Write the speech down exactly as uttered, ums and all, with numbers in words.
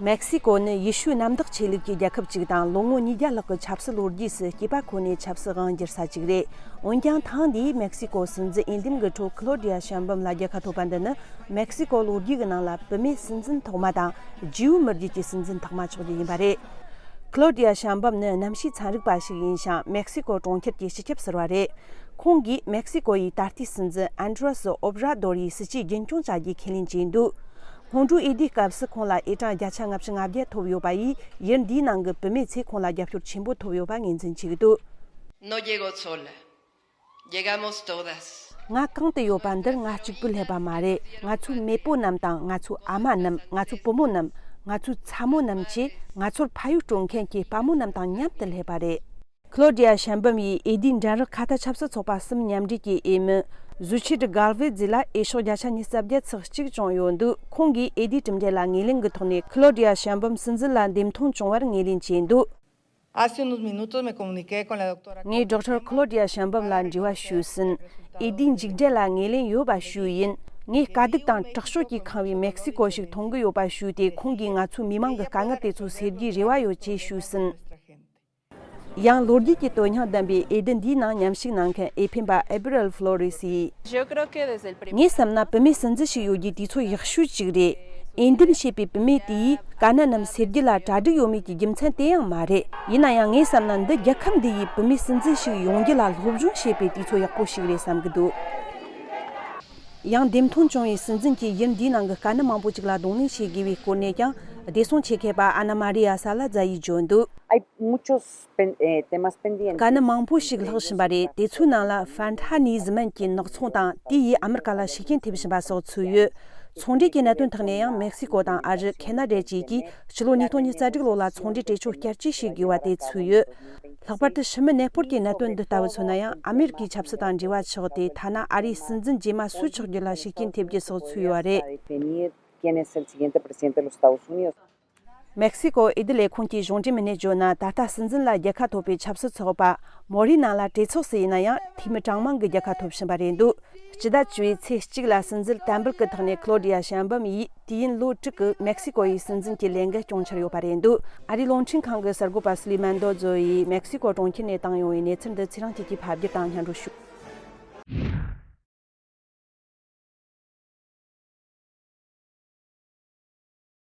མེག་སི་ཀོ་ནི་ཡེ་ཤུའི་གནམ་བདག་ཆོས་ལུགས་ཀྱི་རྒྱལ་ཁབ་ཅིག་དང་། ལོ་ངོ་ཉིས་བརྒྱ་ལྷག་གི་ཆབ་སྲིད་ལོ་རྒྱུས་སུ་སྐྱེས་པ་ཁོ་ནའི་ཆབ་སྲིད་དབང་བསྒྱུར་ས་ཅིག་རེད། འོན་ཀྱང་ཐེངས་འདིའི་མེག་སི་ཀོ་སྲིད་འཛིན་འོས་འདེམས་ཀྱི་ཁྲོད་ཁི་ལོ་ཌི་ཡ་ཤམ་བམ་ལ་རྒྱལ་ཁ་ཐོབ་པ་འདི་ནི་མེག་སི་ཀོ་ལོ་རྒྱུས་ཀྱི་ནང་ལ་བུད་མེད་སྲིད་འཛིན་ཐོག་མ་དང་། ཇིའུ་མི་རྒྱུད་ཀྱི་སྲིད་འཛིན་ཐོག་མ་ཆགས་རྒྱུ་ཡིན་པ་རེད། ཁི་ལོ་ཌི་ཡ་ཤམ་བམ་ནི་གནམ་གཤིས་ཚན་རིག་པ་ཞིག་ཡིན་ཞིང་། མེག་སི་ཀོ་གྲོང་ཁྱེར་གྱི་སྤྱི་ཁྱབ་ཟུར་པ་རེད། ཁོང་གིས་མེག་སི་ཀོ་ཡི་ད་ལྟའི་སྲིད་འཛིན་ཨན་ཌྲེ་སི་ཨོབ་ར་དོར་ཡི་སྲིད་ཇུས་རྒྱུན་སྐྱོང་བྱ་རྒྱུའི་ཁས་ལེན་བྱས་འདུག་སྔོན་འགྲོའི་འོས་བསྡུའི་སྐབས་སུ་ཁོང་ལ་ཨེ་གྲངས་བརྒྱ་ཆ་ལྔ་བཅུ་ང་བརྒྱད་ཐོབ་ཡོད་པ་ཡིས། ཡུལ་འདིའི་ནང་གི་བུད་མེད་ཚོས་ཁོང་ལ་རྒྱབ་སྐྱོར་ཆེན་པོ་ཐོབ་ཡོད་པ་ངོས་འཛིན་བྱེད་ཀྱི་འདུག No llego sola. Llegamos todas. ང་གང་དུ་ཡོད་པ་འདིར་ང་གཅིག་པུ་སླེབས་པ་མ་རེད། ང་ཚོའི་མེས་པོ་རྣམས་དང་། ང་ཚོའི་ཨ་མ་རྣམས། ང་ཚོའི་བུ་མོ་རྣམས། ང་ཚོའི་ཚ་མོ་རྣམས་བཅས། ང་ཚོར་ཕ་ཡུལ་སྤྲོད་མཁན་གྱི་དཔའ་མོ་རྣམས་དང་མཉམ་དུ་སླེབས་པ་རེད། ཁི་ལོ་ཌི་ཡ་ཤམ་བམ་ཡིས་འོས་བསྡུའི་འགྲན་རོགས་ཁ་ཐ་ཆབ་སྲིད་ཚོགས་པ་གསུམ་མཉམ་འབྲེལ་གྱི་འོས་མི་ཟུ་ཆི་ཏྲི་གལ་ཝེ་ཛི་ལ་འོས་ཤོག་བརྒྱ་ཆ་ཉི་ཤུ་རྩ་བརྒྱད་ཚེག་གཅིག་བྱུང་ཡོད་འདུག་ཁོང་གིས་འོས་བསྡུའི་གྲུབ་འབྲས་ལ་ངོས་ལེན་གྱི་ཐོག་ནས་ཁི་ལོ་ཌི་ཡ་ཤམ་བམ་སྲིད་འཛིན་ལ་འདེམས་ཐོན་བྱུང་བར་ངོས་ལེན་བྱས་འདུག Hace unos minutos me comuniqué con la doctora. ངས་ཌོག་ཊར་ཁི་ལོ་ཌི་ཡ་ཤམ་བམ་ལ་འབྲེལ་བ་ཞུས་ཟིན། འོས་བསྡུའི་མཇུག་འབྲས་ལ་ངོས་ལེན་ཡོད་པ་ཞུས་ཡིན། ངས་དཀའ་སྡུག་དང་དྲག་སྤྱོད་ཀྱིས་ཁེངས་པའི་མེག་སི་ཀོ་ཞིག་མཐོང་གི་ཡོད་པ་ཞུས་ཏེ། ཁོང་གིས་ང་ཚོའི་མི་མང་གི་དཀའ་ངལ་དེ་ཚོ་སེལ་རྒྱུའི་རེ་བ་ཡོད་ཅེས་ཞུས་ཟིན། ཡང་ལོ་རྒྱུས་ཀྱི་དོན་སྙིང་ལྡན་པའི་འོས་བསྡུ་འདིའི་ནང་མཉམ་ཞུགས་གནང་མཁན་འོས་འཕེན་པ་ཨེ་བི་རལ་ཧྥི་ལོ་རེ་སི་ཡིས། Yo creo que desde el primer ངས་བསམ་ན་བུད་མེད་སྲིད་འཛིན་ཞིག་ཡོད་རྒྱུ་དུས་ཚོད་ཡག་ཤོས་ཅིག་རེད། འོས་འདེམས་བྱས་པའི་བུད་མེད་དེ་ཡིས་དཀའ་གནད་རྣམས་སེལ་རྒྱུ་ལ་གྲ་སྒྲིག་ཡོད་མེད་ཀྱི་རྒྱུ་མཚན་དེ་ཡང་མ་རེད། ཡིན་ན་ཡང་ངས་བསམ་ན་འདི་རྒྱལ་ཁབ་འདི་ཡིས་བུད་མེད་སྲིད་འཛིན་ཞིག་ཡོང་རྒྱུ་ལ་སློབ་སྦྱོང་བྱས་པའི་དུས་ཚོད་ཡག་པོ་ཞིག་རེད་བསམ་གྱི་འདུག་ཡང་འདེམས་ཐོན་བྱུང་བའི་སྲིད་འཛིན་གྱིས་ཡུལ་འདིའི་ནང་གི་དཀའ་གནད་མང་པོ་ཅིག་ལ་གདོང་ལེན་བྱེད་དགོས་པའི་སྐོར་ནས་ཀྱང་བདེ་སྲུང་ཆེད་མཁས་པ་ཨ་ན་མ་རི་ཡ་ས་ལ་ཛ་ཡིས་བརྗོད་འདུག Hay muchos pen- eh, temas pendientes. དཀའ་གནད་མང་པོ་ཞིག་ལྷག་བཞིན་པ་རེད། དེ་ཚོའི་ནང་ལ་ཧྥན་ཐ་ནི་ཟི་མན་གྱི་ནག་ཚོང་དང་། དེ་ཡིས་ཨ་མི་རི་ཀ་ལ་ཤུགས་རྐྱེན་ཐེབས་བཞིན་པ་སོགས་ཚུད་ཡོད། ཚོང་འབྲེལ་གྱི་གནད་དོན་ཐོག་ནས་ཡང་མེག་སི་ཀོ་དང་ཨ་རི། ཁེ་ན་ཌ་བཅས་ཀྱིས་ཕྱི་ལོ་ཉིས་སྟོང་ཉི་ཤུ་རྩ་དྲུག་ལོ་ལ་ཚོང་འབྲེལ་གྲོས་ཆོད་བསྐྱར་བཅོས་བྱེད་དགོས་པ་དེ་ཚུད་ཡོད། ལྷག་པར་དུ་ཕྱི་མི་གནས་སྤོར་གྱི་གནད་དོན་འདི་ལྟ་བུ་མཚོན་ན་ཡང་། ཨ་མི་རི་ཀའི་ཆབ་སྲིད་དང་འབྲེལ་བ་ཆགས་ཏེ། ཐ་ན་ཨ་རིའི་སྲིད་འཛིན་རྗེས་མ་སུ་ཆགས་རྒྱུ་ལ་ཤུགས་རྐྱེན་ཐེབས་རྒྱུ་སོགས་ཚུད་ཡོད་པ་རེད། Definir quién es el siguiente presidente de los Estados Unidos. མེག་སི་ཀོ་འོས་བསྡུ་ལས་ཁུངས་ཀྱི་གཞུང་འབྲེལ་མི་སྣས་བརྗོད་ན། ད་ལྟ་སྲིད་འཛིན་ལ་རྒྱལ་ཁ་ཐོབ་པའི་ཆབ་སྲིད་ཚོགས་པ་མོ་རི་ན་ལ་གྲོས་ཚོགས་སུ་ཡིན་ན་ཡང་། འཐུས་མི་གྲངས་མང་གི་རྒྱལ་ཁ་ཐོབ་བཞིན་པ་རེད་འདུག་སྤྱི་ཟླ་བཅུ་པའི་ཚེས་གཅིག་ལ་སྲིད་འཛིན་དམ་འབུལ་གྱི་ཐོག་ནས་ཁི་ལོ་ཌི་ཡ་ཤམ་བམ་ཡིས་དུས་ཡུན་ལོ་དྲུག་གི་མེག་སི་ཀོ་ཡི་སྲིད་འཛིན་གྱི་ལས་འགན་སྐྱོང་འཆར་ཡོད་པ་རེད་འདུག་ཨ་རིའི་རླུང་འཕྲིན་ཁང་གི་གསར་འགོད་པ་སུ་ལི་མན་དོ་ཛོ་ཡིས་མེག་སི་ཀོ་གྲོང་ཁྱེར་ནས་བཏང་ཡོང་བའི་གནས་ཚུལ་འདི་ཚེ་རིང་སྐྱིད་ཀྱིས་ཕབ་བསྒྱུར་དང་སྙན་སྒྲོན་ཞུ།